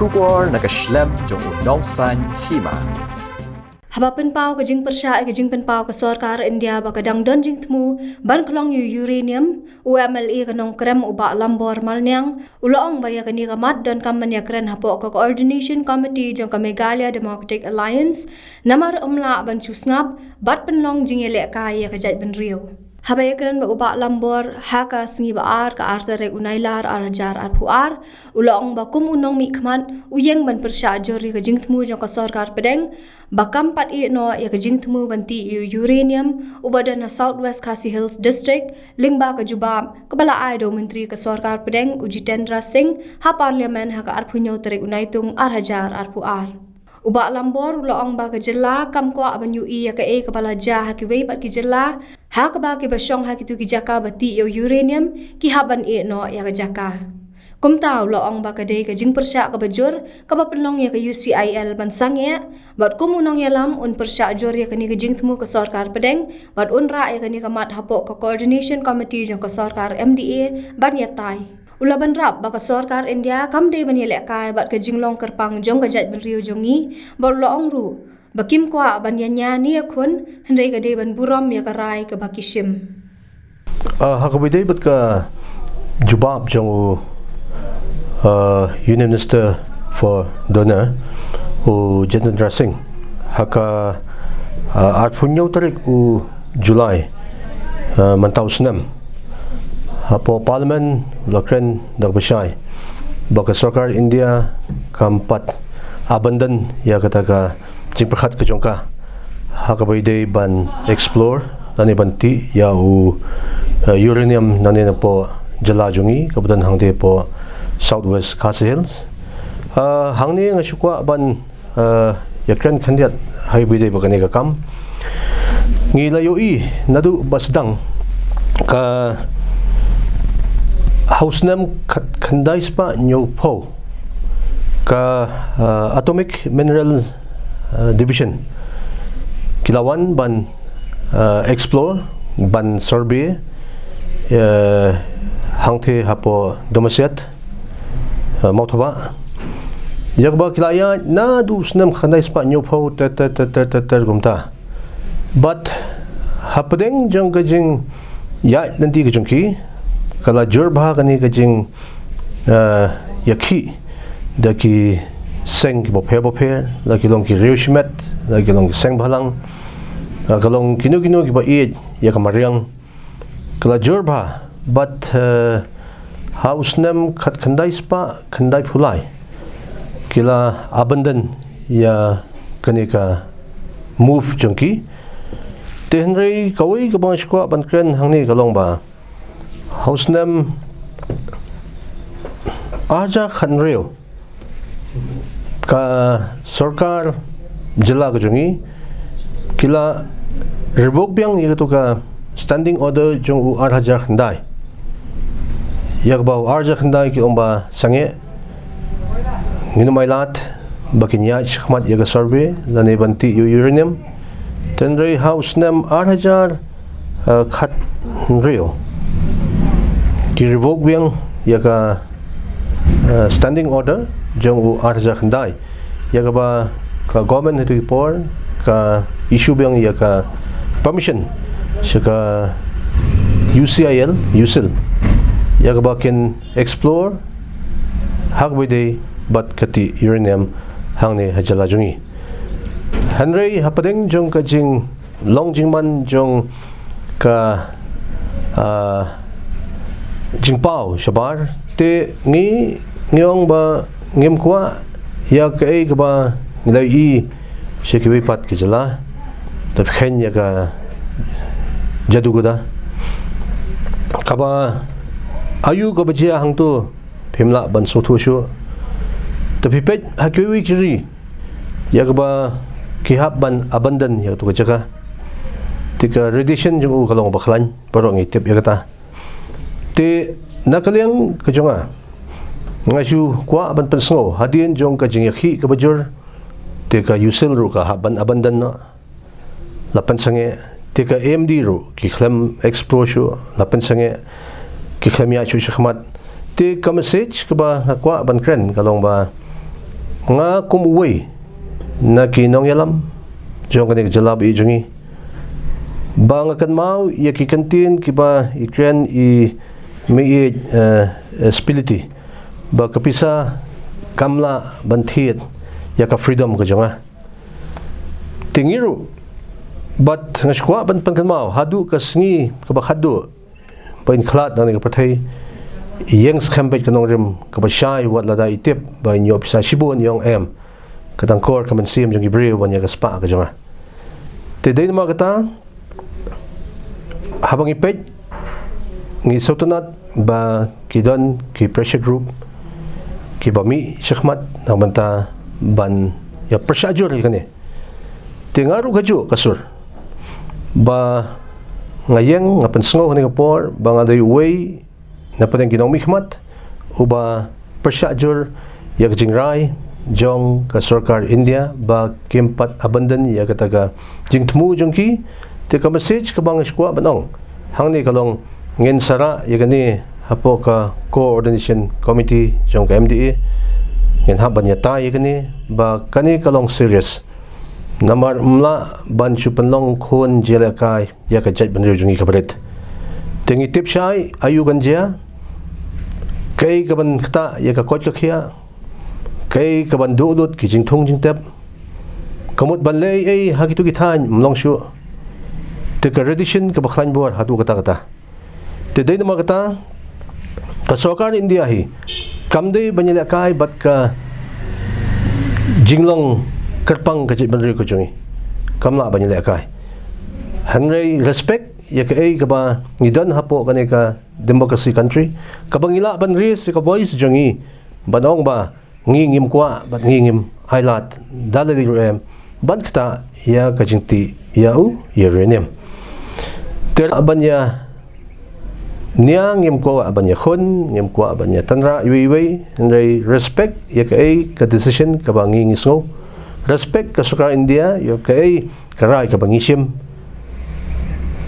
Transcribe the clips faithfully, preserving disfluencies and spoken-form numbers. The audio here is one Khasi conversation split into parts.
Khubor na ka shlem jong u Nongsaiñ Hima. Haba pynpaw ka jingpyrshah ïa ka jingpynpaw ka sorkar India ba ka dang don jingthmu ban khlong ïa u uranium, u M L A ka Nongkrem u Bah Lambor Malniang u la ong ba ïa kane ka mat donkam ban ïakren hapoh ka Coordination Committee jong ka Meghalaya Democratic Alliance, namar ym lah ban shu sngap bad pynlong jingïalehkai ïa ka jaitbynriew. Haba ïakren bad u Bah Lambor ha ka sngi ba ar, ka ar tarik u Nailar ar hajar arphew ar, u la ong ba kum u nongmihkhmat u ïeng ban pyrshah jur ïa ka jingthmu jong ka sorkar pdeng ba kam pat ïeh noh ïa ka jingthmu ban tih ïa u uranium uba don ha South West Khasi Hills District, lyngba ka jubab kaba la ai da u Myntri ka sorkar pdeng u Jitendra Singh ha Parliament ha ka arphew hynñiew tarik u Naitung ar hajar arphew ar. U Bah Lambor u la ong ba ka jylla kam kwah ban ïohi ïa kaei kaba la jia ha kiwei pat ki jylla, ha kaba kiba shong ha kito ki jaka ba tih ïa u uranium ki hap ban ïeh noh ïa ka jaka. Kumta u la ong ba ka dei ka jingpyrshah kaba jur kaba pynlong ïa ka U C I L ban sangeh, bad kum u nongïalam un pyrshah jur ïa kane ka jingthmu ka sorkar pdeng bad un rah ïa kane ka mat hapoh ka Coordination Committee jong ka sorkar M D A ban ïatai. U la bynrap ba ka sorkar India kam dei ban ïalehkai bad ka jinglong kyrpang jong ka jaitbynriew jong ngi, bad u la ong ruh ba kim kwah ban ïania ne ïakhun, hynrei ka dei ban burom ïa ka rai kaba ki shim. Ah, ha kaba ïadei bad ka jubab jong u, ah, Union Minister for DoNER, u Jitendra Singh, ha ka, ah, arphew hynñiew tarik u July, ah, mynta u snem, hapoh Parliament u la kren da kaba shai ba ka sorkar India kam pat abandon ïa kata ka jingpyrkhat ka jong ka ha kaba ïadei ban explore lane ban tih ïa u, eh, uranium nangne napoh jylla jong ngi kaba don hangtei hapoh South West Khasi Hills. Ah, hangne nga shu kwah ban, eh, ïakren khyndiat ha kaba ïadei bad kane ka kam. Ngi la ïohi naduh ba sdang ka, ha u snem khat-, khyndai spah hynñiewphew, ka, eh, Atomic Minerals, eh, Division ki la wan ban, eh, explore, ban survey, eh, hangtei hapoh Dumasiat, eh, Mawthabah, ïa kaba ki la ïaid naduh u snem khyndai spah hynñiewphew ter ter ter ter ter ter kumta. Bad hapdeng jong ka jingïaid lynti ka jong ki, ka la jur bha kane ka jing, eh, ïakhih da ki seng kiba pher ba pher, la ki long ki riew shimet, la ki long ki seng bhalang, la ka long kino kino kiba ïeit ïa ka mariang, ka la jur bha. Bad, eh, ha u snem khat-, khyndai spah khyndaiphew lai ki la abandon ïa kane ka move jong ki. Te hynrei kawei kaba nga shu kwah ban kren hangne ka long ba ha u snem ar hajar khathynriew, ka sorkar jylla ka jong ngi ki la revoke biang ïa kato ka standing order jong u ar hajar khyndai. Ïa kaba u ar hajar khyndai ki ong ba sangeh, ngin ym ailad ba kin ïaid shakhmat ïa ka survey lane ban tih ïa u uranium. Te hynrei ha u snem ar hajar, eh, khathynriew ki revoke biang ïa ka, eh, standing order jong u ar hajar khyndai. Ïa kaba ka government ha kito ki por ka issue biang ïa ka permission sha ka U C I L, UCIL, ïa kaba kin explore ha kaba ïadei bad ka tih uranium hangne ha jylla jong ngi. Hynrei hapdeng jong ka jinglong jingman jong ka, ah, jingpaw shabar, te ngi, ngi ong ba ngim kwah ïa kaei kaba ngi la ïohi sha kiwei pat ki jylla, te phi kheiñ ïa ka jadukada. Kaba aïu kaba jia hangto phim lah ban sngewthuh shuh. Te phi peit ha kiwei ki ri ïa kaba ki hap ban abandon ïa kato ka jaka, te ka radiation jong u ka long ba khlaiñ, baroh ngi tip ïa kata. Te na ka liang ka jong nga, nga shu kwah ban pynsngew hadien jong ka jingïakhih kaba jur, te ka UCIL ruh ka hap ban abandon noh, la pynsangeh. Te ka AMD ruh ki khlem explore shuh, la pynsangeh, ki khlem ïaid shuh shakhmat. Te ka message kaba nga kwah ban kren ka long ba Nga kum uwei na ki nongïalam jong kane ka jylla ba ïeit jong ngi, ba nga kynmaw ïa ki kyntien kiba i kren i mei, eh, eh, Spility, ba ka pisa kam lah ban thied ïa ka freedom ka jong nga. Te ngi ruh, bad nga sngewkwah ban pynkynmaw, haduh ka sngi kaba khatduh ba in khlad na kane ka pyrthei, ïeng skhem beit ka nongrim kaba shai, wat lada i tip ba in ïoh pisa shibun, i ong em, ka dang kor ka mynsiem jong ki briew ban ïa ka spah ka jong nga. Te dei namar kata, haba ngi peit, ngi sngewtynnat ba ki don ki pressure group kiba mih shakhmat na ka bynta ban ïa pyrshah jur ïa kane. Te nga ruh kajuh ka sur ba nga ïeng, nga pynsngew ha kane ka por ba nga dei uwei na pdeng ki nongmihkhmat uba pyrshah jur ïa ka jingrai jong ka sorkar India ba kim pat abandon ïa kata ka jingthmu jong ki. Te ka message kaba nga sngewkwah ban ong hangne ka long, ngin sa rah ïa kane hapoh ka Coordination Committee jong ka M D A. Ngin hap ban ïatai ïa kane, ba kane ka long serious. Namar ym lah ban shu pynlong khun jingïalehkai ïa ka jaitbynriew jong ngi kaba rit. Te ngi tip shai aïu kan jia, kaei kaban ktah ïa ka koit ka khiah, kaei kaban duh lut ki jingthung jingtep. Ka mut ban leh ei ei ha kito ki thaiñ ym long shuh. Te ka radiation kaba khlaiñ bor haduh katta katta. Te dei namar kata, ka sorkar India hi kam dei ban ïalehkai bad ka jinglong kyrpang ka jaitbynriew ka jong ngi. Kam lah ban ïalehkai. Hynrei respect ïa kaei kaba ngi don hapoh kane ka democracy country, kaba ngi lah ban raise ïa ka voice jong ngi, ban ong ba ngi ngim kwah bad ngi ngim ailad da lade ruh em ban ktah ïa ka jingtih ïa u uranium. Te lah ban ïa nia, ngim kwah ban ïa khun, ngim kwah ban ïa tynrah iwei iwei, hynrei respect ïa kaei ka decision kaba ngi ngi sngew. Respect ka sorkar India ïa kaei ka rai kaba ngi shim,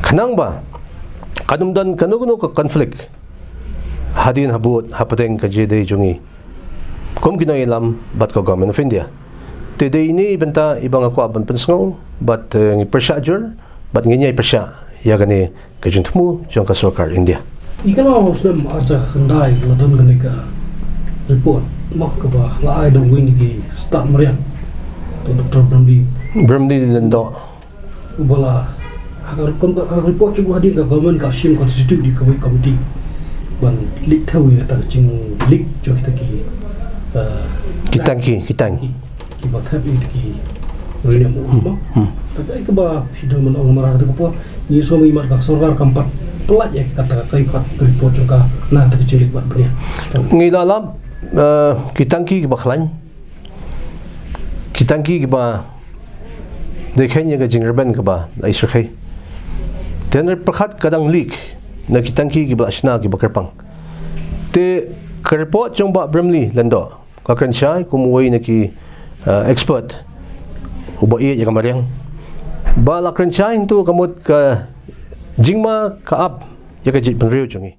khnang ba kan ym don kano kano ka conflict hadien habud hapdeng ka jingïadei jong ngi kum ki nongïalam bad ka Government of India. Te dei ine i bynta iba nga kwah ban pynsngew bad, eh, ngi pyrshah jur bad ngin ïai pyrshah ïa kane ka jingthmu jong ka sorkar India. Ïa kane u snem arhajar khyndai la don kane ka report, mo, kaba la ai da uwei na ki stad mariang, to Doctor Brimley. Brimley Lyngdoh. Uba la, ha ka, kum ka, ha ka report jong u hadien ka government ka shim constitute ïa kawei ka committee ban leit thew ïa kata ka jingleak jong kita ki, eh, ki tangki, ki tangki. Kiba thep ïa kita ki uranium ore, mo. Hmm. Te kaei kaba phi don ban ong namar ha kata ka por, ngi sngewbha ïa ka sorkar kam pat pyllait ïa kata ka, kaei pat ka report jong ka na kata ka jingleak bad bniah. Ngi la lap, eh, ki tangki kiba khlaiñ, ki tangki kiba dei kheiñ ïa ka jingrben kaba la isyrkhei. Te hynrei pyrkhat ka dang leak na ki tangki kiba la shna kiba kyrpang. Te ka report jong Bah Brimley Lyngdoh ka kren shai kum uwei na ki, eh, expert uba ïeit ïa ka mariang, ba la kren shai hangto ka mut ka jingma ka ap ïa ka jaitbynriew jong ngi.